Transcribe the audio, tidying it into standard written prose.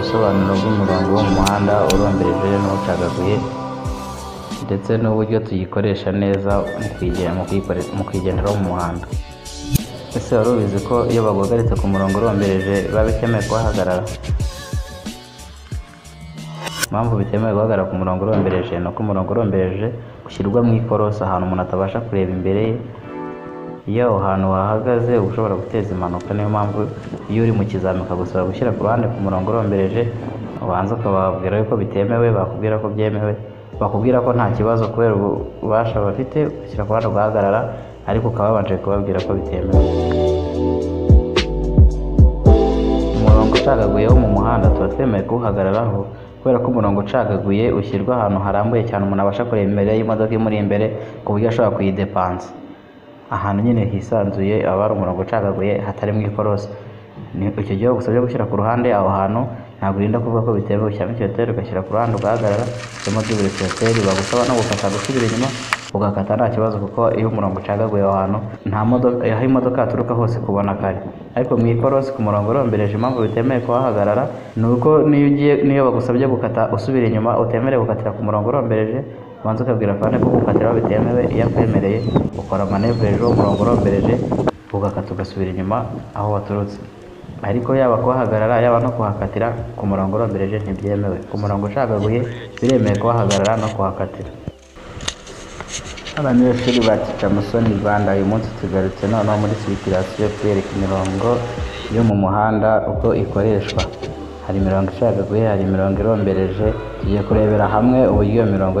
Ubusobanuro bw'umurongo wo mu muhanda urombereje n'ucagaguye, ndetse n'uburyo tuyikoresha neza mu kuyigenderaho mu muhanda. Ese wari ubizi ko iyo baguhagaritse ku murongo urombereje biba bitemewe kuhahagarara? Impamvu bitemewe guhagarara ku murongo urombereje ni uko umurongo urombereje ushyirwa mu ikorosi, ahantu umuntu atabasha kureba imbere ye. Iyo aho hantu wahagaze uba ushobora guteza impanuka. Niyo mpamvu iyo uri mu kizami bakagusaba gushyira ku ruhande ku murongo urombereje, ubanza ukababwira yuko bitemewe. Bakubwira ko byemewe, bakubwira ko nta kibazo kubera ububasha bafite, ugashyira ku ruhande ugahagarara, ariko ukaba wabanje kubabwira ko bitemewe. Umurongo ucagaguye wo mu muhanda tuba twemewe kuwuhagararaho, kubera ko umurongo ucagaguye ushyirwa ahantu harambuye cyane, umuntu abasha kureba imbere y'imodoka imuri imbere, ku buryo ashobora kuyidepansa. Ahantu nyine hisanzuye aba ari umurongo ucagaguye, hatari mu ikorosi. Icyo gihe bagusabye gushyira ku ruhande aho hantu, ntabwo urinda kuvuga ko bitemewe. Ushyiramo ikinyoteri ugashyira ku ruhande ugahagarara, ushyiramo double kinyoteri, bagusaba no gukata gusubira inyuma ugakata nta kibazo, kuko iyo umurongo ucagaguye aho hantu nta modoka, aho imodoka yaturuka hose kubona kare. Ariko mu ikorosi ku murongo urombereje, impamvu bitemewe kuhahagarara ni uko niyo ugiye, niyo bagusabye gukata usubira inyuma, utemerewe gukatira ku murongo urombereje. Ubanza ukabwira afande ko gukatiraho bitemewe. Iyo akwemereye, ukora manevure hejuru y'uwo murongo urombereje, ugakata ugasubira inyuma aho waturutse. Ariko yaba kuhahagarara, yaba no kuhakatira ku murongo urombereje ntibyemewe. Ku murongo ucagaguye biremewe kuhahagarara no kuhakatira. Abanyeshuri ba Teacher Musoni Rwanda, uyu munsi tugarutse noneho muri circulation kwereka imirongo yo mu muhanda uko ikoreshwa. Hari imirongo icagaguye, hari imirongo irombereje. Tugiye kurebera hamwe uburyo iyo mirongo